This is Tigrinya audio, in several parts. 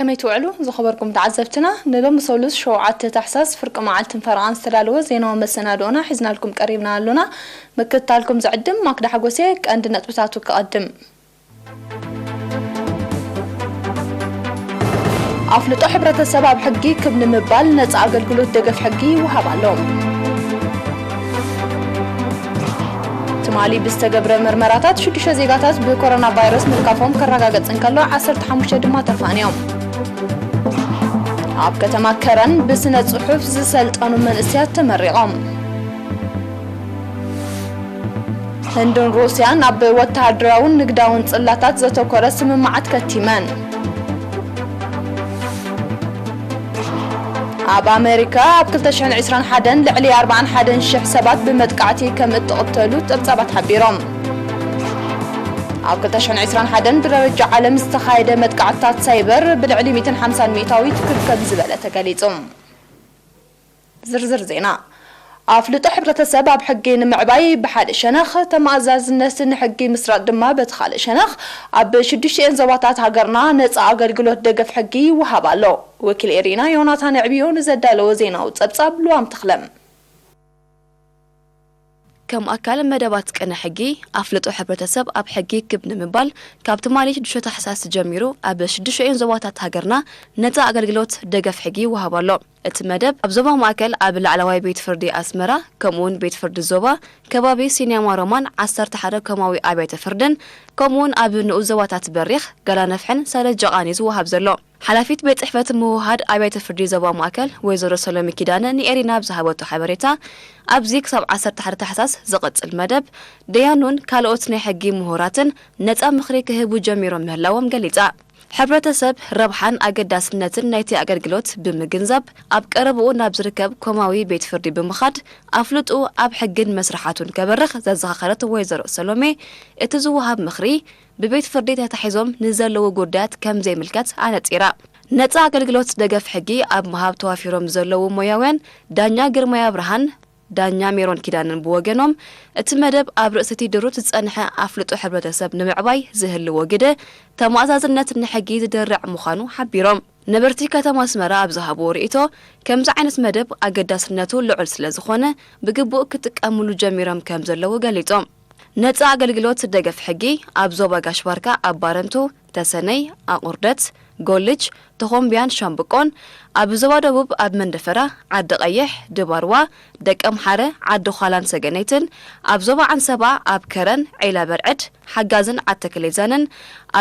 ከመይ ትውዕሉ ዝኸበርኩም ተዓዘብትና? ንሎሚ ሰሉስ ሸውዓተ ታሕሳስ ፍርቂ መዓልትን ፈረቓን ዝተዳለወ ዜናዊ መሰናድኦና ሒዝናልኩም ቀሪብና ኣሎና። ምክትታልኩም ዝዕድም ማክዳ ሓጎሴ። ቀንዲ ነጥብታቱ ክቐድም። ኣፍልጦ ሕብረተሰብ ኣብ ሕጊ ክብ ንምባል ነጻ ኣገልግሎት ደገፍ ሕጊ ይወሃብ ኣሎ። ትማሊ ብዝተገብረ መርመራታት ሽዱሽተ ዜጋታት ብኮሮና ቫይረስ ምልካፎም ከረጋገጽ እንከሎ፣ ዓሰርተ ሓሙሽተ ድማ ተርፋን እዮም። ኣብ ከተማ ከረን ብስነ ጽሑፍ ዝሰልጠኑ መንእሰያት ተመሪቖም። ህንድን ሩስያን ኣብ ወተሃደራውን ንግዳውን ጽላታት ዘተኮረ ስምምዓት ከቲመን። ኣብ ኣመሪካ ኣብ ክልተ ሽሕን ዕስራን ሓደን ልዕሊ ኣርባዓን ሓደን ሽሕ ሰባት ብመጥቃዕቲ ከም እተቐተሉ ጸብጻባት ሓቢሮም። ኣብ ክልተ ሽሕን ዕስራን ሓደን ብደረጃ ዓለም ዝተኻየደ መጥቃዕትታት ሳይበር ብልዕሊ ሚእትን ሓምሳን ሚእታዊት ክብ ከም ዝበለ ተገሊጹ። ዝርዝር ዜና። ኣፍልጦ ሕብረተሰብ ኣብ ሕጊ ንምዕባይ ብሓደ ሸነኽ፣ ተመኣዛዝነት ንሕጊ ምስራጽ ድማ በቲ ካልእ ሸነኽ፣ ኣብ ሽዱሽቲኤን ዞባታት ሃገርና ነጻ ኣገልግሎት ደገፍ ሕጊ ይወሃብ ኣሎ። ወኪል ኤሪና ዮናታን ዕብዮ ንዘዳለዎ ዜናዊ ጸብጻብ ልዋም ተኽለም። ከም ኣካል መደባት ቅነ ሕጊ፣ ኣፍልጦ ሕብረተሰብ ኣብ ሕጊ ክብ ንምባል፣ ካብ ትማሊ ሽዱሽተ ታሕሳስ ጀሚሩ ኣብ ሽዱሽቲኤን ዞባታት ሃገርና ነጻ ኣገልግሎት ደገፍ ሕጊ ይወሃብ ኣሎ። እቲ መደብ ኣብ ዞባ ማእከል፣ ኣብ ላዕለዋይ ቤት ፍርዲ ኣስመራ፣ ከምኡውን ቤት ፍርዲ ዞባ ከባቢ ሲኒያማ ሮማን ዓሰርተ ሓደ ኮማዊ ኣብያተ ፍርድን፣ ከምኡውን ኣብ ንኡስ ዞባታት በሪኽ፣ ጋላነፍሕን ሰደት ጀቓን እዩ ዝወሃብ ዘሎ። ሓላፊት ቤት ጽሕፈት ምውህሃድ ኣብያተ ፍርዲ ዞባ ማእከል ወይዘሮ ሰሎሚ ኪዳነ ንኤሪና ኣብ ዝሃበቶ ሓበሬታ፣ ኣብዚ ክሳብ ዓሰርተ ሓደ ታሕሳስ ዝቕጽል መደብ፣ ደያኑን ካልኦት ናይ ሕጊ ምሁራትን ነጻ ምኽሪ ክህቡ ጀሚሮም ምህላዎም ገሊጻ። ሕብረተሰብ ረብሓን ኣገዳስነትን ናይቲ ኣገልግሎት ብምግንዛብ፣ ኣብ ቀረብኡ ናብ ዝርከብ ኮማዊ ቤት ፍርዲ ብምኻድ፣ ኣፍልጥኡ ኣብ ሕግን መስርሓቱን ከበርኽ ዘዘኻኸረት ወይዘሮ ሰሎሜ፣ እቲ ዝወሃብ ምኽሪ ብቤት ፍርዲ ተታሒዞም ንዘለዉ ጉዳያት ከም ዘይምልከት ኣነጺራ። ነጻ ኣገልግሎት ደገፍ ሕጊ ኣብ ምሃብ ተዋፊሮም ዘለዉ ሞያውያን፣ ዳኛ ግርማይ ኣብርሃን ዳኛ ሜሮን ኪዳነን ብወገኖም፣ እቲ መደብ ኣብ ርእሲ እቲ ድሩት ዝጸንሐ ኣፍልጦ ሕብረተሰብ ንምዕባይ ዝህልዎ ግደ ተመኣዛዝነት ንሕጊ ዝደርዕ ምዃኑ ሓቢሮም። ነበርቲ ከተማ ኣስመራ ኣብ ዝሃብዎ ርእይቶ፣ ከምዚ ዓይነት መደብ ኣገዳስነቱ ልዑል ስለ ዝኾነ፣ ብግቡእ ክጥቀምሉ ጀሚሮም ከም ዘለዉ ገሊጾም። ነጻ ኣገልግሎት ደገፍ ሕጊ ኣብ ዞባ ጋሽ ባርካ፣ ኣብ ባረንቱ፣ ተሰነይ፣ ኣቑርደት፣ ጎልጅ፣ ተኾምቢያን ሻምብቆን፣ ኣብ ዞባ ደቡብ ኣብ መንደፈራ፣ ዓዲ ቀይሕ፣ ድባርዋ፣ ደቀምሓረ፣ ዓዲ ዃላን ሰገነይትን፣ ኣብ ዞባ ዓንሰባ ኣብ ከረን፣ ዒላ በርዕድ፣ ሓጋዝን ዓተክሌዛንን፣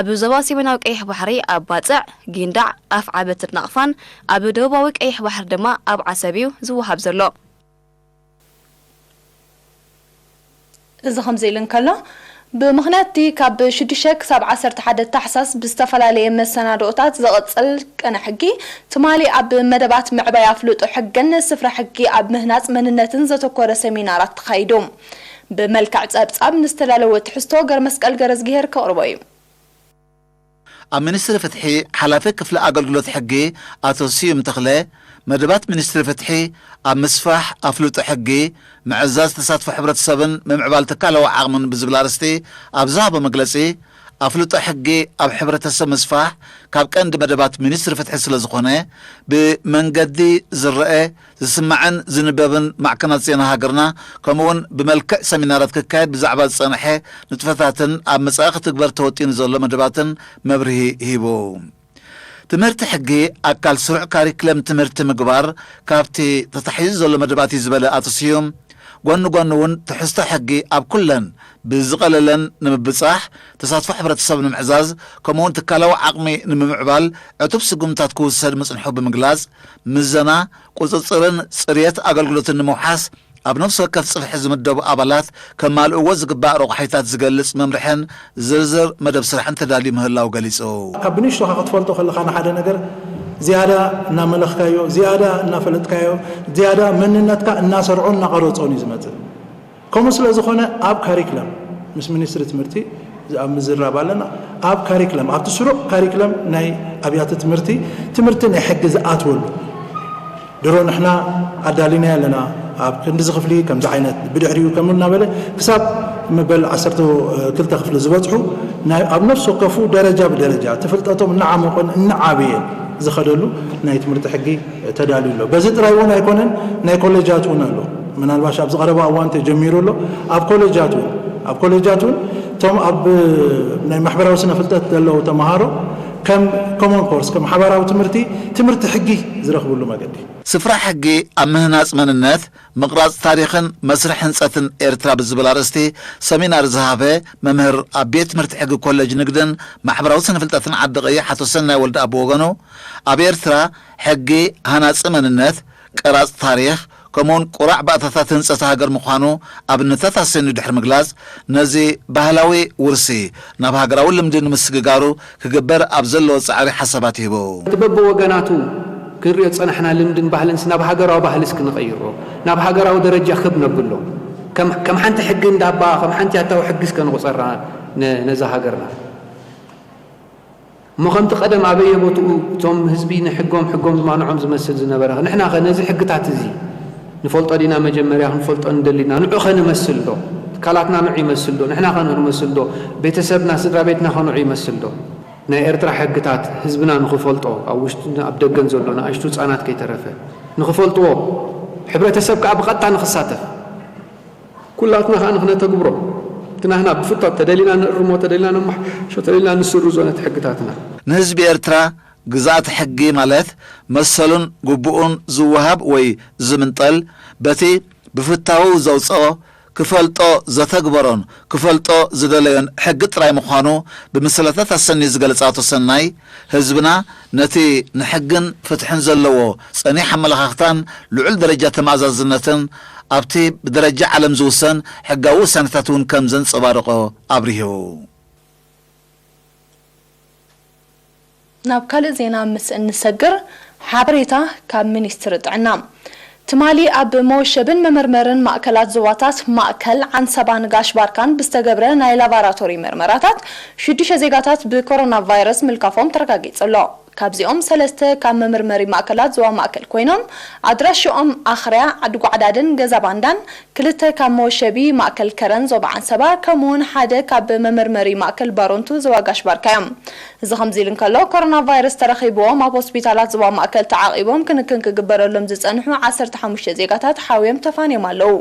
ኣብ ዞባ ሰሜናዊ ቀይሕ ባሕሪ ኣብ ባጽዕ፣ ጊንዳዕ፣ ኣፍዓበትን ናቕፋን፣ ኣብ ደቡባዊ ቀይሕ ባሕሪ ድማ ኣብ ዓሰብ እዩ ዝወሃብ ዘሎ። እዚ ከምዚ ኢሉ እንከሎ፣ ብምኽንያት እቲ ካብ ሽዱሽተ ክሳብ ዓሰርተ ሓደ ታሕሳስ ብዝተፈላለየ መሰናድኦታት ዝቕጽል ቅነ ሕጊ፣ ትማሊ ኣብ መደባት ምዕባይ ኣፍልጦ ሕግን ስፍራ ሕጊ ኣብ ምህናጽ መንነትን ዘተኮረ ሰሚናራት ተኻይዱ። ብመልክዕ ጸብጻብ ንዝተዳለወ ትሕዝቶ ገርመስቀል ገረዝግሄር ከቕርቦ እዩ። ኣብ ሚኒስትሪ ፍትሒ ሓላፊ ክፍሊ ኣገልግሎት ሕጊ ኣቶ ስዩም ተኽለ፣ መደባት ሚኒስትሪ ፍትሒ ኣብ ምስፋሕ ኣፍልጦ ሕጊ፣ ምዕዛዝ ተሳትፎ ሕብረተሰብን ምምዕባል ትካላዊ ዓቕምን ብዝብል ኣርእስቲ ኣብ ዝሃቦ መግለጺ፣ ኣፍልጦ ሕጊ ኣብ ሕብረተሰብ ምስፋሕ ካብ ቀንዲ መደባት ሚኒስትሪ ፍትሒ ስለ ዝኾነ፣ ብመንገዲ ዝረአ፣ ዝስማዕን ዝንበብን ማዕከናት ዜና ሃገርና፣ ከምኡውን ብመልክዕ ሰሚናራት ክካየድ ብዛዕባ ዝጸንሐ ንጥፈታትን ኣብ መጻኢ ክትግበር ተወጢኑ ዘሎ መደባትን መብርሂ ሂቡ። ትምህርቲ ሕጊ ኣካል ስሩዕ ካሪክለም ትምህርቲ ምግባር ካብቲ ተታሒዙ ዘሎ መደባት እዩ ዝበለ ኣቶ ስዩም፣ ጎኒ ጎኒ እውን ትሕዝቶ ሕጊ ኣብ ኩለን ብዝቐለለን ንምብጻሕ፣ ተሳትፎ ሕብረተሰብ ንምዕዛዝ፣ ከምኡውን ትካላዊ ዓቕሚ ንምምዕባል ዕቱብ ስጉምታት ክውሰድ ምጽንሑ ብምግላጽ፣ ምዘና፣ ቁጽጽርን ጽርየት ኣገልግሎትን ንምውሓስ፣ ኣብ ነፍሲ ወከፍ ጽፍሒ ዝምደቡ ኣባላት ከማልእዎ ዝግባእ ረቑሒታት ዝገልጽ መምርሕን ዝርዝር መደብ ስራሕን ተዳልዩ ምህላው ገሊጹ። ካብ ብንእሽቶኻ ክትፈልጦ ከለኻ ንሓደ ነገር ዝያዳ እናመለኽካዮ፣ ዝያዳ እናፈለጥካዮ፣ ዝያዳ መንነትካ እናሰርዖን እናቐረጾን እዩ ዝመጽእ። ከምኡ ስለ ዝኾነ ኣብ ካሪክለም ምስ ሚኒስትሪ ትምህርቲ ኣብ ምዝራብ ኣለና። ኣብ ካሪክለም፣ ኣብቲ ስሩዕ ካሪክለም ናይ ኣብያተ ትምህርቲ፣ ትምህርቲ ናይ ሕጊ ዝኣትወሉ ድሮ ንሕና ኣዳሊና ኣለና። ኣብ ክንዲ እዚ ክፍሊ ከምዚ ዓይነት ብድሕሪኡ ከም እናበለ ክሳብ መበል ዓሰርተ ክልተ ክፍሊ ዝበጽሑ ናይ ኣብ ነፍሲ ወከፉ ደረጃ ብደረጃ እቲ ፍልጠቶም እናዓመቖን እናዓበየን ዝኸደሉ ናይ ትምህርቲ ሕጊ ተዳልዩ ኣሎ። በዚ ጥራይ እውን ኣይኮነን፣ ናይ ኮሌጃት እውን ኣሎ። ምናልባሽ ኣብዚ ቀረባ እዋን ተጀሚሩ ኣሎ። ኣብ ኮሌጃት እውን ኣብ ኮሌጃት እውን እቶም ኣብ ናይ ማሕበራዊ ስነ ፍልጠት ዘለዉ ተምሃሮ ከም ኮመን ኮርስ፣ ከም ሓባራዊ ትምህርቲ፣ ትምህርቲ ሕጊ ዝረኽብሉ መገዲ። ስፍራ ሕጊ ኣብ ምህናጽ መንነት፣ ምቕራጽ ታሪኽን መስርሕ ህንጸትን ኤርትራ ብዝብል ኣርእስቲ ሰሚናር ዝሃበ መምህር ኣብ ቤት ትምህርቲ ሕጊ ኮሌጅ ንግድን ማሕበራዊ ስነ ፍልጠትን ዓዲ ቀይሕ ኣቶ ሰናይ ወልደኣብ ብወገኑ፣ ኣብ ኤርትራ ሕጊ ሃናጺ መንነት፣ ቀራጽ ታሪኽ፣ ከምኡውን ቁራዕ ባእታታት ህንጸት ሃገር ምዃኑ ኣብነታት ኣሰንዩ ድሕሪ ምግላጽ፣ ነዚ ባህላዊ ውርሲ ናብ ሃገራዊ ልምዲ ንምስግጋሩ ክግበር ኣብ ዘለዎ ጻዕሪ ሓሳባት ሂቡ። እቲ በብወገናቱ ክንሪኦ ዝጸናሕና ልምድን ባህልን ናብ ሃገራዊ ባህልስ ክንቐይሮ፣ ናብ ሃገራዊ ደረጃ ክብ ነብሎ፣ ከም፣ ከም ሓንቲ ሕጊ እንዳባ፣ ከም ሓንቲ ያታዊ ሕጊስ ከንቑጸራ ነ-፣ ነዛ ሃገርና። እሞ ከምቲ ቀደም ኣበየ ቦትኡ እቶም ህዝቢ ንሕጎም፣ ሕጎም ዝማንዖም ዝመስል ዝነበረ፣ ንሕናኸ ነዚ ሕግታት እዚ ንፈልጦ ዲና? መጀመርያ ክንፈልጦ ንደሊና። ንዑ ኸ ንመስል ዶ? ትካላትና ንዑ ይመስል ዶ? ንሕናኸ ንመስል ዶ? ቤተሰብና፣ ስድራ ቤትና ኸ ንዑ ይመስል ዶ? ናይ ኤርትራ ሕግታት ህዝብና ንኽፈልጦ፣ ኣብ ውሽጥን ኣብ ደገን ዘሎ ንኣሽቱ ህጻናት ከይተረፈ ንኽፈልጥዎ፣ ሕብረተሰብ ከኣ ብቐጥታ ንኽሳተፍ፣ ኩላትና ከኣ ንኽነተግብሮ፣ እቲ ናህና ብፍታው ተደሊና ንእርሞ፣ ተደሊና ነማሕሾ፣ ተደሊና ንስርዞ ነቲ ሕግታትና። ንህዝቢ ኤርትራ ግዝኣት ሕጊ ማለት መሰሉን ግቡኡን ዝወሃብ ወይ ዝምንጠል፣ በቲ ብፍታው ዘውጽኦ፣ ክፈልጦ ዘተግበሮን ክፈልጦ ዝደለዮን ሕጊ ጥራይ ምዃኑ ብምስለታት ኣሰንዩ ዝገልጽ ኣቶ ሰናይ፣ ህዝብና ነቲ ንሕግን ፍትሕን ዘለዎ ጸኒሕ ኣመለኻኽታን ልዑል ደረጃ ተመኣዛዝነትን ኣብቲ ብደረጃ ዓለም ዝውሰን ሕጋዊ ውሳነታት እውን ከም ዘንጸባርቖ ኣብሪሁ። ናብ ካልእ ዜና ምስ እንሰግር፣ ሓበሬታ ካብ ሚኒስትሪ ጥዕና። ትማሊ ኣብ መወሸብን መመርመርን ማእከላት ዞባታት ማእከል ዓንሰባን ጋሽ ባርካን ብዝተገብረ ናይ ላቫራቶሪ መርመራታት፣ ሽዱሽተ ዜጋታት ብኮሮና ቫይረስ ምልካፎም ተረጋጊጹ ኣሎ። ካብዚኦም ሰለስተ ካብ መመርመሪ ማእከላት ዞባ ማእከል ኮይኖም፣ ኣድራሽኦም ኣኽርያ፣ ዓዲ ጓዕዳድን ገዛ ባንዳን፣ ክልተ ካብ መወሸቢ ማእከል ከረን ዞባ ዓንሰባ፣ ከምኡውን ሓደ ካብ መመርመሪ ማእከል ባሮንቱ ዞባ ጋሽ ባርካ እዮም። እዚ ከምዚ ኢሉ እንከሎ፣ ኮሮና ቫይረስ ተረኺብዎም ኣብ ሆስፒታላት ዞባ ማእከል ተዓቒቦም ክንክን ክግበረሎም ዝጸንሑ ዓሰርተ ሓሙሽተ ዜጋታት ሓውዮም ተፋንዮም ኣለዉ።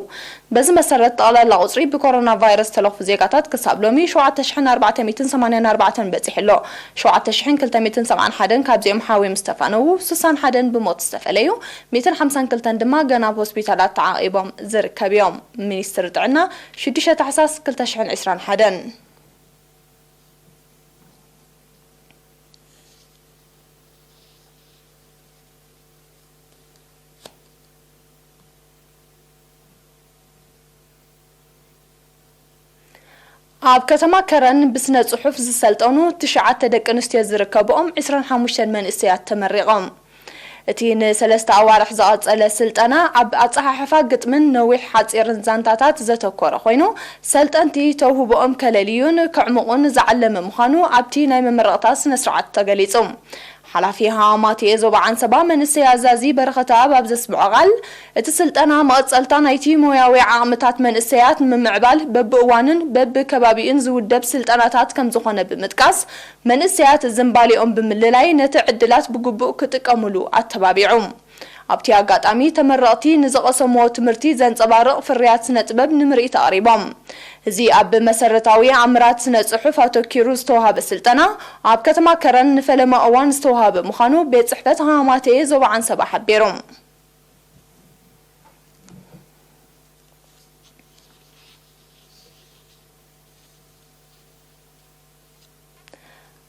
በዚ መሰረት፣ ጠቕላላ ቁጽሪ ብኮሮና ቫይረስ ዝተለኽፉ ዜጋታት ክሳብ ሎሚ ሸውዓተ ሽሕን ኣርባዕተ ሚእትን ሰማንያን ኣርባዕተን በጺሑ ኣሎ። ሸውዓተ ሽሕን ክልተ ሚእትን ሰብዓን ሓደን ካብዚኦም ሓውዮም ዝተፋነዉ፣ ስሳን ሓደን ብሞት ዝተፈለዩ፣ ሚእትን ሓምሳን ክልተን ድማ ገና ኣብ ሆስፒታላት ተዓቒቦም ዝርከቡ እዮም። ሚኒስትሪ ጥዕና፣ ሽዱሽተ ታሕሳስ ክልተ ሽሕን ዕስራን ሓደን። ኣብ ከተማ ከረን ብስነ ጽሑፍ ዝሰልጠኑ ትሽዓተ ደቂ ኣንስትዮ ዝርከብኦም ዕስራን ሓሙሽተን መንእሰያት ተመሪቖም። እቲ ንሰለስተ ኣዋርሕ ዝቐጸለ ስልጠና፣ ኣብ ኣጸሓሕፋ ግጥምን ነዊሕ ሓጺርን ዛንታታት ዘተኮረ ኮይኑ፣ ሰልጠንቲ ተውህቦኦም ከለልዩን ከዕምቑን ዝዓለመ ምዃኑ ኣብቲ ናይ መመረቕታ ስነ ስርዓት ተገሊጹ። ሓላፊ ሃማማቴ ዞባ ዓንሰባ መንእሰይ ኣዛዚ በረኸተኣብ ኣብ ዘስምዖ ቃል፣ እቲ ስልጠና መቐጸልታ ናይቲ ሞያዊ ዓቕምታት መንእሰያት ንምምዕባል በብእዋንን በብከባቢኡን ዝውደብ ስልጠናታት ከም ዝኾነ ብምጥቃስ፣ መንእሰያት ዝንባሌኦም ብምልላይ ነቲ ዕድላት ብግቡእ ክጥቀሙሉ ኣተባቢዑ። ኣብቲ ኣጋጣሚ፣ ተመረቕቲ ንዝቐሰምዎ ትምህርቲ ዘንጸባርቕ ፍርያት ስነ ጥበብ ንምርኢት ኣቕሪቦም። እዚ ኣብ መሰረታዊ ኣምራት ስነ ጽሑፍ ኣተኪሩ ዝተዋህበ ስልጠና፣ ኣብ ከተማ ከረን ንፈለማ እዋን ዝተዋህበ ምዃኑ ቤት ጽሕፈት ሃማማቴ ዞባ ዓንሰባ ሓቢሩ።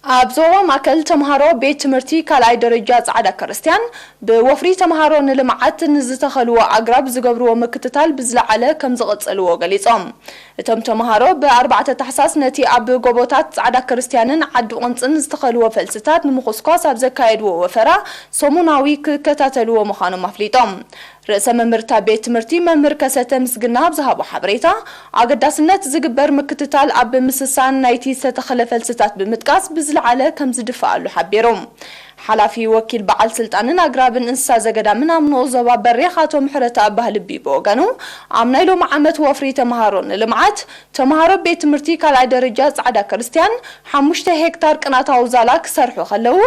ኣብ ዞባ ማእከል፣ ተምሃሮ ቤት ትምህርቲ ካልኣይ ደረጃ ጻዕዳ ክርስትያን ብወፍሪ ተምሃሮ ንልምዓት ንዝተኸልዎ ኣግራብ ዝገብርዎ ምክትታል ብዝለዓለ ከም ዝቕጽልዎ ገሊጾም። እቶም ተምሃሮ ብ ኣርባዕተ ታሕሳስ ነቲ ኣብ ጎቦታት ጻዕዳ ክርስትያንን ዓዲ ቁንጽን ዝተኸልዎ ፈልስታት ንምኹስኳስ ኣብ ዘካየድዎ ወፈራ ሰሙናዊ ክከታተልዎ ምዃኖም ኣፍሊጦም። ርእሰ መምህርታ ቤት ትምህርቲ መምህር ከሰተ ምስግና ኣብ ዝሃቦ ሓበሬታ፣ ኣገዳስነት ዝግበር ምክትታል ኣብ ምስሳን ናይቲ ዝተተኽለ ፈልስታት ብምጥቃስ ብዝለዓለ ከም ዝድፍኣሉ ሓቢሩ። ሓላፊ ወኪል በዓል ስልጣንን ኣግራብን እንስሳ ዘገዳምን ኣብ ንኡስ ዞባ በሪኽ ኣቶ ምሕረተኣብ ባህልቢ ብወገኑ፣ ኣብ ናይ ሎሚ ዓመት ወፍሪ ተምሃሮ ንልምዓት፣ ተምሃሮ ቤት ትምህርቲ ካልኣይ ደረጃ ጻዕዳ ክርስትያን ሓሙሽተ ሄክታር ቅናታዊ ዛላ ክሰርሑ ከለዉ፣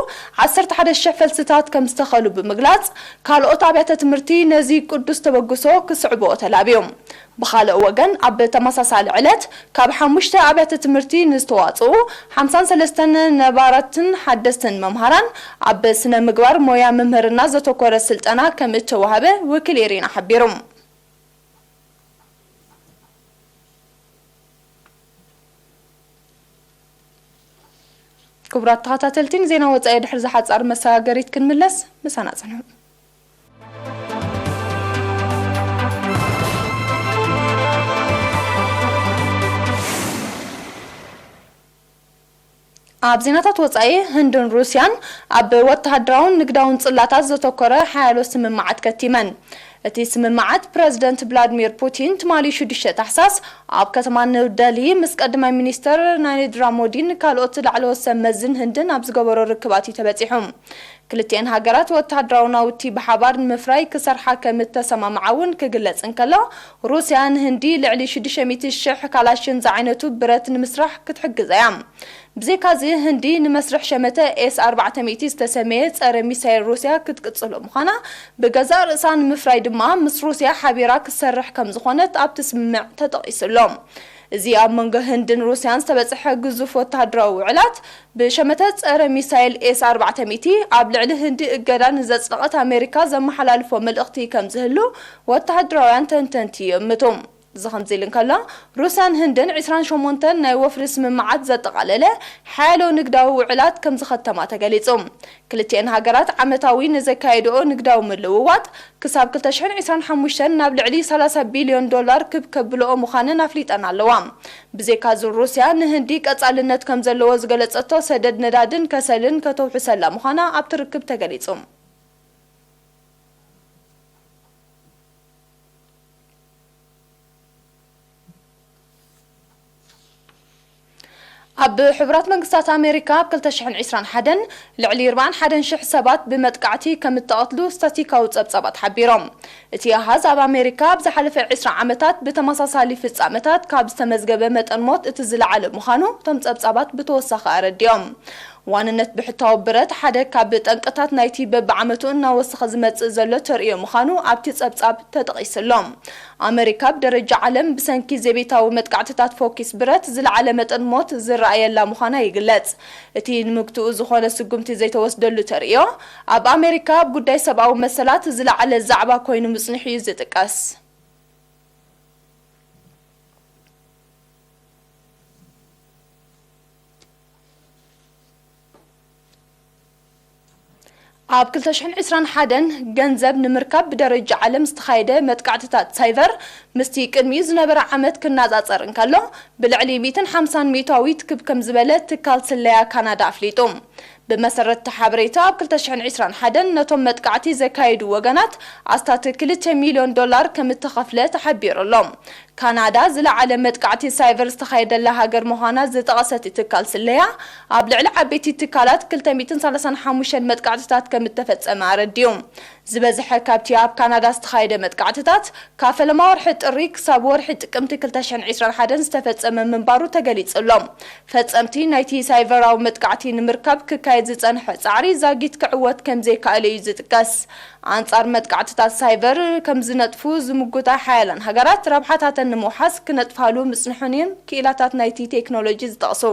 ዓሰርተ ሓደ ሽሕ ፈልስታት ከም ዝተኸሉ ብምግላጽ፣ ካልኦት ኣብያተ ትምህርቲ ነዚ ቅዱስ ተበግሶ ክስዕብኦ ተላብዮም። ብኻልእ ወገን፣ ኣብ ተመሳሳሊ ዕለት፣ ካብ ሓሙሽተ ኣብያተ ትምህርቲ ንዝተዋጽኡ ሓምሳን ሰለስተን ነባራትን ሓደስትን መምሃራን፣ ኣብ ስነ ምግባር ሞያ መምህርና ዘተኮረ ስልጠና ከም እተዋህበ ወኪል ኤሪና ሓቢሩ። ክቡራት ተኸታተልቲ፣ ንዜና ወጻኢ ድሕሪ ዝሓጻር መሰጋገሪት ክንምለስ፣ ምሳና ጽንሑ። ኣብ ዜናታት ወጻኢ፣ ህንድን ሩስያን ኣብ ወተሃደራውን ንግዳውን ጽላታት ዘተኮረ ሓያሎ ስምምዓት ከቲመን። እቲ ስምምዓት፣ ፕረዚደንት ቭላድሚር ፑቲን ትማሊ ሽዱሽተ ታሕሳስ ኣብ ከተማ ኒው ደልሂ ምስ ቀዳማይ ሚኒስተር ናሬንድራ ሞዲን ካልኦት ላዕለዎት ሰብ መዝን ህንድን ኣብ ዝገበሮ ርክባት እዩ ተበጺሑ። ክልቲኤን ሃገራት ወተሃደራዊ ናውቲ ብሓባር ንምፍራይ ክሰርሓ ከም እተሰማምዓ እውን ክግለጽ እንከሎ፣ ሩስያ ንህንዲ ልዕሊ ሽዱሽተ ሚእቲ ሽሕ ካላሽን ዝዓይነቱ ብረት ንምስራሕ ክትሕግዛ እያ። ብዘይካዚ፣ ህንዲ ንመስርሕ ሸመተ ኤስ ኣርባዕተ ሚእቲ ዝተሰመየ ጸረ ሚሳይል ሩስያ ክትቅጽሎ ምዃና፣ ብገዛእ ርእሳ ንምፍራይ ድማ ምስ ሩስያ ሓቢራ ክትሰርሕ ከም ዝኾነት ኣብቲ ስምምዕ ተጠቒሱ ኣሎ። እዚ ኣብ መንጎ ህንድን ሩስያን ዝተበጽሐ ግዙፍ ወተሃደራዊ ውዕላት፣ ብሸመተ ጸረ ሚሳይል ኤስ ኣርባዕተ ሚእቲ ኣብ ልዕሊ ህንዲ እገዳ ንዘጽደቐት ኣሜሪካ ዘመሓላልፎ መልእኽቲ ከም ዝህሉ ወተሃደራውያን ተንተንቲ ይእምቱ። እዚ ከምዚ ኢሉ እንከሎ፣ ሩስያን ህንድን ዕስራን ሸሞንተን ናይ ወፍሪ ስምምዓት ዘጠቓለለ ሓያሎ ንግዳዊ ውዕላት ከም ዝኸተማ ተገሊጹ። ክልቲኤን ሃገራት ዓመታዊ ንዘካየድኦ ንግዳዊ ምልውዋጥ ክሳብ ክልተ ሽሕን ዕስራን ሓሙሽተን ናብ ልዕሊ ሰላሳ ቢልዮን ዶላር ክብ ከብልኦ ምዃነን ኣፍሊጠን ኣለዋ። ብዘይካዚ፣ ሩስያ ንህንዲ ቀጻልነት ከም ዘለዎ ዝገለጸቶ ሰደድ ነዳድን ከሰልን ከተውሕሰላ ምዃና ኣብቲ ርክብ ተገሊጹ። ኣብ ሕቡራት መንግስታት ኣሜሪካ ኣብ ክልተ ሽሕን ዕስራን ሓደን ልዕሊ ኣርባዓን ሓደን ሽሕ ሰባት ብመጥቃዕቲ ከም እተቐትሉ ስታቲካዊ ጸብጻባት ሓቢሮም። እቲ ኣሃዝ ኣብ ኣሜሪካ ኣብ ዝሓለፈ ዕስራ ዓመታት ብተመሳሳሊ ፍጻመታት ካብ ዝተመዝገበ መጠን ሞት እቲ ዝለዓለ ምዃኑ እቶም ጸብጻባት ብተወሳኺ ኣረዲኦም። ዋንነት ብሕታዊ ብረት ሓደ ካብ ጠንቅታት ናይቲ በብዓመቱ እናወሰኸ ዝመጽእ ዘሎ ተርእዮ ምዃኑ ኣብቲ ጸብጻብ ተጠቒሱ ኣሎ። ኣመሪካ ብደረጃ ዓለም ብሰንኪ ዘቤታዊ መጥቃዕትታት ፎኪስ ብረት ዝለዓለ መጠን ሞት ዝረኣየላ ምዃና ይግለጽ። እቲ ንምግትኡ ዝኾነ ስጉምቲ ዘይተወስደሉ ተርእዮ፣ ኣብ ኣመሪካ ኣብ ጉዳይ ሰብኣዊ መሰላት ዝለዓለ ዛዕባ ኮይኑ ምጽንሑ እዩ ዝጥቀስ። ኣብ ክልተ ሽሕን ዕስራን ሓደን ገንዘብ ንምርካብ ብደረጃ ዓለም ዝተኻየደ መጥቃዕትታት ሳይበር ምስቲ ቅድሚኡ ዝነበረ ዓመት ክነጻጸር እንከሎ፣ ብልዕሊ ሚእትን ሓምሳን ሚእታዊት ክብ ከም ዝበለ ትካል ስለያ ካናዳ ኣፍሊጡ። ብመሰረት እቲ ሓበሬታ፣ ኣብ ክልተ ሽሕን ዕስራን ሓደን ነቶም መጥቃዕቲ ዘካየዱ ወገናት ኣስታት ክልተ ሚልዮን ዶላር ከም እተኸፍለ ተሓቢሩ ኣሎ። ካናዳ ዝለዓለ መጥቃዕቲ ሳይበር ዝተኻየደላ ሃገር ምዃና ዝጠቐሰ እቲ ትካል ስለያ፣ ኣብ ልዕሊ ዓበይቲ ትካላት ክልተ ሚእትን ሰላሳን ሓሙሽተን መጥቃዕትታት ከም እተፈጸመ ኣረዲኡ። ዝበዝሐ ካብቲ ኣብ ካናዳ ዝተኻየደ መጥቃዕትታት፣ ካብ ፈለማ ወርሒ ጥሪ ክሳብ ወርሒ ጥቅምቲ ክልተ ሽሕን ዕስራን ሓደን ዝተፈጸመ ምንባሩ ተገሊጹ ኣሎ። ፈጸምቲ ናይቲ ሳይበራዊ መጥቃዕቲ ንምርካብ ክካየድ ዝጸንሐ ጻዕሪ ዛጊት ክዕወት ከም ዘይከኣለ እዩ ዝጥቀስ። ኣንጻር መጥቃዕትታት ሳይበር ከም ዝነጥፉ ዝምጉታ ሓያላን ሃገራት፣ ረብሓታተን ንምውሓስ ክነጥፋሉ ምጽንሐን እየን፣ ክኢላታት ናይቲ ቴክኖሎጂ ዝጠቕሱ።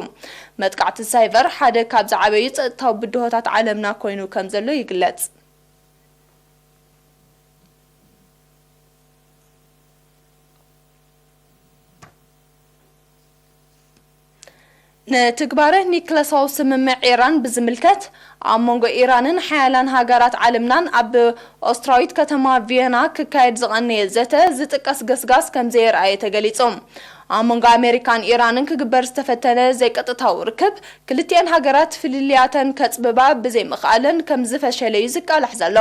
መጥቃዕቲ ሳይበር ሓደ ካብ ዝዓበዩ ጸጥታዊ ብድሆታት ዓለምና ኮይኑ ከም ዘሎ ይግለጽ። ንትግባረ ኒክለሳዊ ስምምዕ ኢራን ብዝምልከት፣ ኣብ መንጎ ኢራንን ሓያላን ሃገራት ዓለምናን ኣብ ኦስትራዊት ከተማ ቪየና ክካየድ ዝቐነየ ዘተ ዝጥቀስ ገስጋስ ከም ዘየርኣየ ተገሊጹ። ኣብ መንጎ ኣሜሪካን ኢራንን ክግበር ዝተፈተነ ዘይቀጥታዊ ርክብ፣ ክልቲኤን ሃገራት ፍልልያተን ከጽብባ ብዘይምኽኣለን ከም ዝፈሸለ እዩ ዝቃላሕ ዘሎ።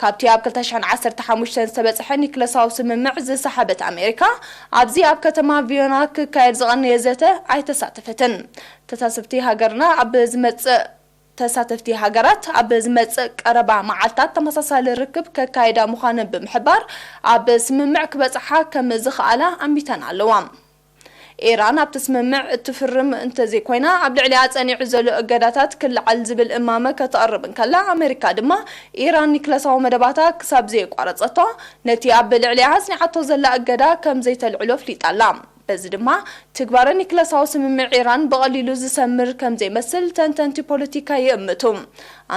ካብቲ ኣብ ክልተ ሽሕን ዓሰርተ ሓሙሽተን ዝተበጽሐ ኒክለሳዊ ስምምዕ ዝሰሓበት ኣሜሪካ፣ ኣብዚ ኣብ ከተማ ቪዮና ክካየድ ዝቐነየ ዘተ ኣይተሳተፈትን። ተሳተፍቲ ሃገርና ኣብ ዝመጽእ ተሳተፍቲ ሃገራት ኣብ ዝመጽእ ቀረባ መዓልታት ተመሳሳሊ ርክብ ከካይዳ ምዃነን ብምሕባር፣ ኣብ ስምምዕ ክበጽሓ ከም ዝኸኣላ ኣሚተን ኣለዋ። ኢራን ኣብቲ ስምምዕ እትፍርም እንተዘይኮይና፣ ኣብ ልዕሊኣ ጸኒዑ ዘሎ እገዳታት ክለዓል ዝብል እማመ ከተቕርብ እንከላ፣ ኣመሪካ ድማ ኢራን ኒክለሳዊ መደባታ ክሳብ ዘየቋረጸቶ፣ ነቲ ኣብ ልዕሊኣ ኣጽኒዓቶ ዘላ እገዳ ከም ዘይተልዕሎ ኣፍሊጣ ኣላ። በዚ ድማ ትግባረ ኒክለሳዊ ስምምዕ ኢራን ብቐሊሉ ዝሰምር ከም ዘይመስል ተንተንቲ ፖለቲካ ይእምቱ።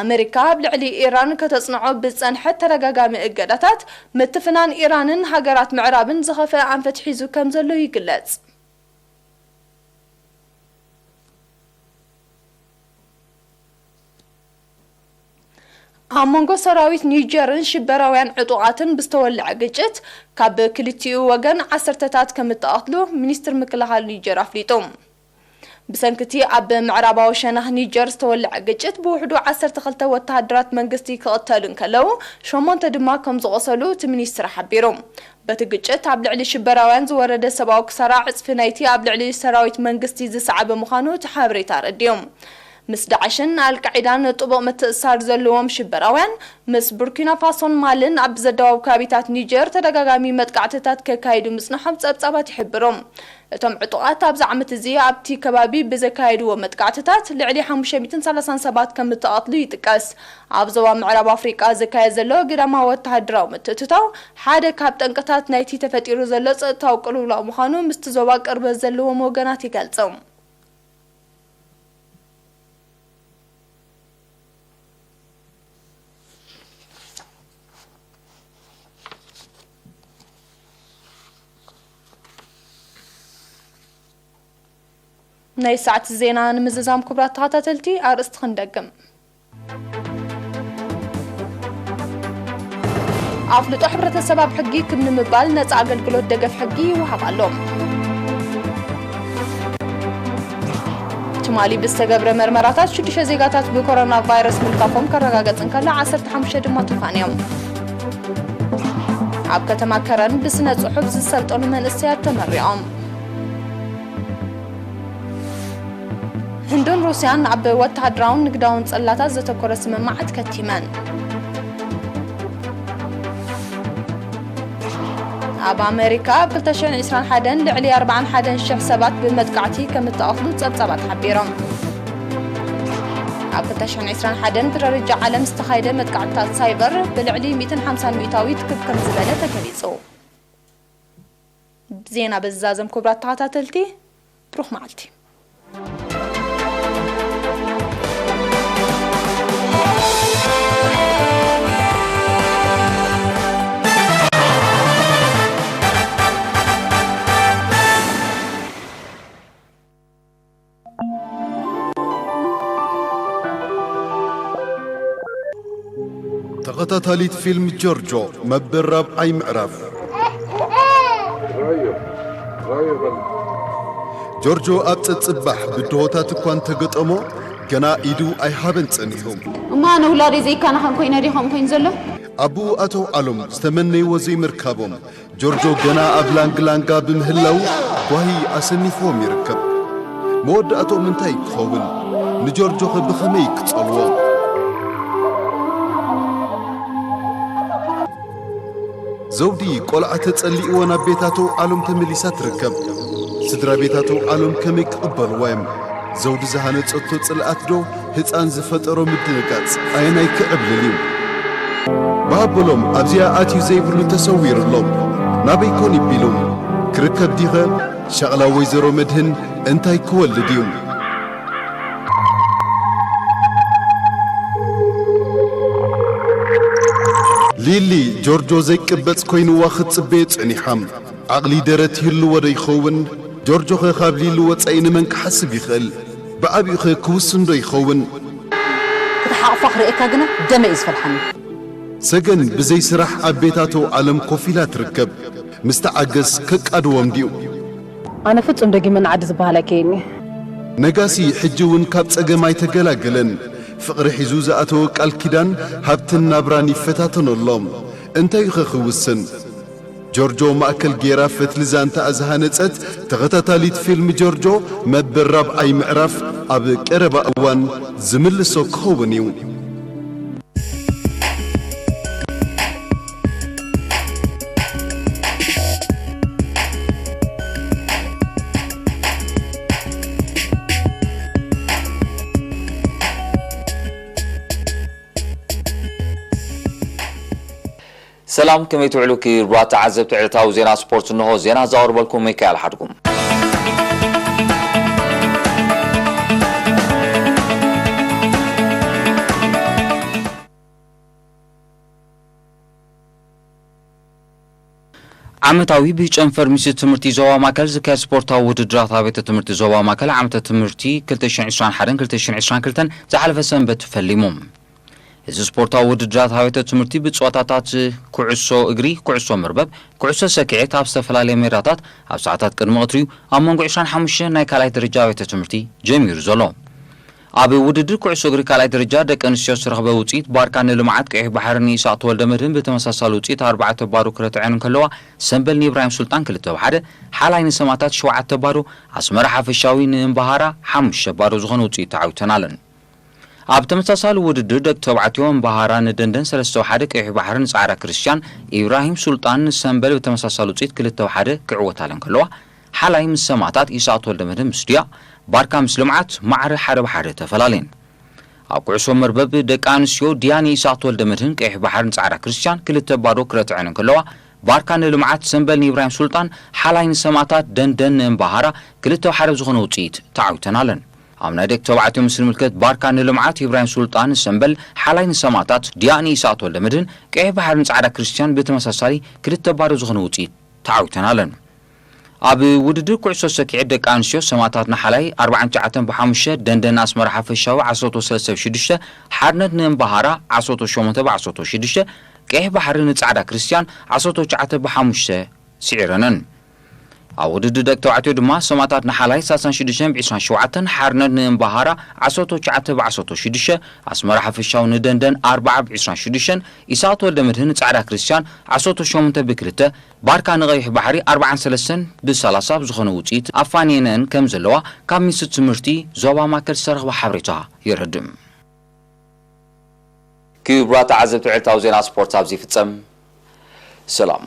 ኣመሪካ ኣብ ልዕሊ ኢራን ከተጽንዖ ብዝጸንሐት ተደጋጋሚ እገዳታት፣ ምትፍናን ኢራንን ሃገራት ምዕራብን ዝኸፍአ ኣንፈት ሒዙ ከም ዘሎ ይግለጽ። ኣብ መንጎ ሰራዊት ኒጀርን ሽበራውያን ዕጡቓትን ብዝተወልዐ ግጭት፣ ካብ ክልቲኡ ወገን ዓሰርተታት ከም እተቐትሉ ሚኒስትር ምክልኻል ኒጀር ኣፍሊጡ። ብሰንኪ እቲ ኣብ ምዕራባዊ ሸነኽ ኒጀር ዝተወልዐ ግጭት፣ ብውሕዱ ዓሰርተ ክልተ ወተሃደራት መንግስቲ ክቕተሉ እንከለዉ፣ ሸሞንተ ድማ ከም ዝቖሰሉ እቲ ሚኒስትር ሓቢሩ። በቲ ግጭት፣ ኣብ ልዕሊ ሽበራውያን ዝወረደ ሰብኣዊ ክሳራ ዕጽፊ ናይቲ ኣብ ልዕሊ ሰራዊት መንግስቲ ዝሰዓበ ምዃኑ እቲ ሓበሬታ ኣረዲኡ። ምስ ዳዕሽን ኣልቃዒዳን ጥቡቕ ምትእስሳር ዘለዎም ሽበራውያን፣ ምስ ቡርኪና ፋሶን ማልን ኣብ ዘደዋውብ ከባቢታት ኒጀር ተደጋጋሚ መጥቃዕትታት ከካይዱ ምጽንሖም ጸብጻባት ይሕብሩ። እቶም ዕጡቓት ኣብዚ ዓመት እዚ ኣብቲ ከባቢ ብዘካየድዎ መጥቃዕትታት፣ ልዕሊ ሓሙሽተ ሚእትን ሰላሳን ሰባት ከም እተቐትሉ ይጥቀስ። ኣብ ዞባ ምዕራብ ኣፍሪቃ ዝካየድ ዘሎ ግዳማዊ ወተሃደራዊ ምትእትታው፣ ሓደ ካብ ጠንቅታት ናይቲ ተፈጢሩ ዘሎ ጸጥታዊ ቅልውላው ምዃኑ ምስቲ ዞባ ቅርበት ዘለዎም ወገናት ይገልጹ። ናይ ሰዓት ዜና ንምዝዛም፣ ክቡራት ተኸታተልቲ፣ ኣርእስቲ ክንደግም። ኣፍልጦ ሕብረተሰብ ኣብ ሕጊ ክብ ንምባል ነጻ ኣገልግሎት ደገፍ ሕጊ ይወሃብ ኣሎ። ትማሊ ብዝተገብረ መርመራታት ሽዱሽተ ዜጋታት ብኮሮና ቫይረስ ምልካፎም ከረጋገጽ እንከሎ፣ ዓሰርተ ሓሙሽተ ድማ ተፋንዮም። ኣብ ከተማ ከረን ብስነ ጽሑፍ ዝሰልጠኑ መንእሰያት ተመሪቖም። ህንድን ሩስያን ኣብ ወተሃደራውን ንግዳውን ጽላታት ዘተኮረ ስምምዓት ከቲመን። ኣብ ኣመሪካ ኣብ ክልተ ሽሕን ዕስራን ሓደን ልዕሊ ኣርባዓን ሓደን ሽሕ ሰባት ብመጥቃዕቲ ከም እተቐትሉ ጸብጻባት ሓቢሮም። ኣብ ክልተ ሽሕን ዕስራን ሓደን ብደረጃ ዓለም ዝተኻየደ መጥቃዕትታት ሳይበር ብልዕሊ ሚእትን ሓምሳን ሚእታዊት ክብ ከም ዝበለ ተገሊጹ። ዜና በዝዛዘም፣ ክቡራት ተኸታተልቲ፣ ብሩኽ መዓልቲ። ተኸታታሊት ፊልም ጆርጆ፣ መበል ራብዓይ ምዕራፍ። ጆርጆ ኣብ ጸጽባሕ ብድሆታት እኳ እንተገጠሞ፣ ገና ኢዱ ኣይሃበን ጸኒሑ። እሞ ኣነ ውላደይ ዘይከናኸን ኮይነ ድየ ከምኡ ኮይኑ ዘሎ? ኣቦኡ ኣቶ ዓሎም ዝተመነይዎ ዘይምርካቦም፣ ጆርጆ ገና ኣብ ላንግላንጋ ብምህላዉ ጓሂ ኣሰኒፍዎም ይርከብ። መወዳእትኦም እንታይ ክኸውን? ንጆርጆኸ ብኸመይ ክጸልዎ? ዘውዲ ቆልዓ ተጸሊእዎ ናብ ቤት ኣቶ ዓሎም ተመሊሳ ትርከብ። ስድራ ቤት ኣቶ ዓሎም ከመይ ክቕበልዋ እዮም? ዘውዲ ዝሃነጸቶ ጽልኣት ዶ ህጻን ዝፈጠሮ ምድንጋጽ ኣየናይ ክዕብልል እዩ? ብኣበሎም ኣብዚኣ ኣትዩ ዘይብሉ ተሰዊሩ ኣሎ። ናበይ ኮን ይቢሉ? ክርከብ ዲኸ? ሸቕላ ወይዘሮ መድህን እንታይ ክወልድ እዩ? ሊሊ ጆርጆ ዘይቅበጽ ኮይንዋ ክትጽበዮ ጸኒሓ። ዓቕሊ ደረት ይህልዎ ዶ ይኸውን? ጆርጆኸ ካብ ሊሊ ወጻኢ ንመን ክሓስብ ይኽእል? ብዓቢኡኸ ክውስን ዶ ይኸውን? ክትሓቕፋ ክርእየካ ግና ደመይ እዩ ዝፈልሓኒ። ሰገን ብዘይ ስራሕ ኣብ ቤት ኣቶ ዓለም ኮፍ ኢላ ትርከብ። ምስ ተዓገስ ከቃድዎም ድዩ? ኣነ ፍጹም ደጊመ ንዓዲ ዝበሃል ኣይከይድን እየ። ነጋሲ ሕጂ እውን ካብ ጸገም ኣይተገላገለን። ፍቕሪ ሒዙ ዝኣተወ ቃል ኪዳን ሃብትን ናብራን ይፈታተኖ ኣሎ። እንታይ'ኸ ክውስን? ጆርጆ ማእከል ጌራ ፈትሊ ዛንታኣ ዝሃነጸት ተኸታታሊት ፊልም ጆርጆ መበል ራብዓይ ምዕራፍ ኣብ ቀረባ እዋን ዝምልሶ ክኸውን እዩ። ሰላም፣ ከመይ ትውዕሉ ክቡራት ተዓዘብቲ ዕለታዊ ዜና ስፖርት? እንሆ ዜና ዘቕርበልኩም ሚካኤል ሓድጉም። ዓመታዊ ብጨንፈር ሚኒስትሪ ትምህርቲ ዞባ ማእከል ዝካየድ ስፖርታዊ ውድድራት ኣብያተ ትምህርቲ ዞባ ማእከል ዓመተ ትምህርቲ ክልተ ሽሕን ዕስራን ሓደን ክልተ ሽሕን ዕስራን ክልተን ዝሓለፈ ሰንበት ፈሊሙ። እዚ ስፖርታዊ ውድድራት ኣብያተ ትምህርቲ ብጸወታታት ኩዕሶ እግሪ፣ ኩዕሶ መርበብ፣ ኩዕሶ ሰኪዔት ኣብ ዝተፈላለየ ሜዳታት ኣብ ሰዓታት ቅድሚ ቀትሪ እዩ ኣብ መንጎ ዕስራን ሓሙሽተን ናይ ካልኣይ ደረጃ ኣብያተ ትምህርቲ ጀሚሩ ዘሎ። ኣብ ውድድር ኩዕሶ እግሪ ካልኣይ ደረጃ ደቂ ኣንስትዮ ዝተረኽበ ውጽኢት፣ ባርካ ንልምዓት ቀይሕ ባሕሪ ንኢሳቕ ተወልደ መድህን ብተመሳሳሊ ውጽኢት ኣርባዕተ ባዶ ክረትዐን እንከለዋ፣ ሰምበል ንኢብራሂም ሱልጣን ክልተ ብ ሓደ፣ ሓላይ ንሰማእታት ሸውዓተ ባዶ፣ ኣስመራ ሓፈሻዊ ንእምበሃራ ሓሙሽተ ባዶ ዝኾነ ውጽኢት ተዓዊተናለን። ኣብ ተመሳሳሊ ውድድር ደቂ ተባዕትዮ እምበሃራ ንደንደን ሰለስተ ብ ሓደ፣ ቀይሕ ባሕሪ ንጻዕዳ ክርስትያን ኢብራሂም ሱልጣን ንሰምበል ብተመሳሳሊ ውጽኢት ክልተ ብ ሓደ ክዕወታለን ከለዋ፣ ሓላይ ምስ ሰማእታት ኢሳቕ ተወልደ መድህን ምስ ድያ፣ ባርካ ምስ ልምዓት ማዕረ ሓደ ብ ሓደ ተፈላለየን። ኣብ ኩዕሶ መርበብ ደቂ ኣንስትዮ ድያ ንኢሳቕ ተወልደ መድህን ቀይሕ ባሕሪ ንጻዕዳ ክርስትያን ክልተ ባዶ ክረትዐን እንከለዋ፣ ባርካ ንልምዓት ሰምበል ንኢብራሂም ሱልጣን ሓላይ ንሰማእታት ደንደን ንእምበሃራ ክልተ ብ ሓደ ዝኾነ ውጽኢት ተዓዊተናለን። ኣብ ናይ ደቂ ተባዕትዮ ምስ ንምልከት ባርካ ንልምዓት ኢብራሂም ሱልጣን ንሰምበል ሓላይ ንሰማእታት ድያ ንኢሳቕ ተወልደ መድህን ቀይሕ ባሕሪ ንጻዕዳ ክርስትያን ብተመሳሳሊ ክልተ ባዶ ዝኾነ ውጽኢት ተዓዊተናለን። ኣብ ውድድር ኩዕሶ ሰኪዔት ደቂ ኣንስትዮ ሰማእታት ንሓላይ ኣርባዓን ትሽዓተን ብሓሙሽተ፣ ደንደን ኣስመራ ሓፈሻዊ ዓሰርተ ሰለስተ ብሽዱሽተ፣ ሓርነት ንእምበሃራ ዓሰርተ ሸሞንተ ብዓሰርተ ሽዱሽተ፣ ቀይሕ ባሕሪ ንጻዕዳ ክርስትያን ዓሰርተ ትሽዓተ ብሓሙሽተ ስዒረነን። ኣብ ውድድር ደቂ ተባዕትዮ ድማ ሰማእታት ንሓላይ ሰላሳን ሽዱሽተን ብዕስራን ሸውዓተን፣ ሓርነት ንእምበሃራ ዓሰርተ ትሽዓተ ብዓሰርተ ሽዱሽተ፣ ኣስመራ ሓፈሻዊ ንደንደን ኣርባዓ ብዕስራን ሽዱሽተን፣ ኢሳቕ ተወልደ መድህን ንጻዕዳ ክርስትያን ዓሰርተ ሸሞንተ ብክልተ፣ ባርካ ንቐይሕ ባሕሪ ኣርባዓን ሰለስተን ብሰላሳ ብዝኾነ ውጽኢት ኣፋንየነን ከም ዘለዋ ካብ ሚኒስትሪ ትምህርቲ ዞባ ማእከል ዝተረኽበ ሓበሬታ የረድእ። ክቡራት ተዓዘብቲ ዕለታዊ ዜና ስፖርት ኣብዚ ይፍጸም። ሰላም።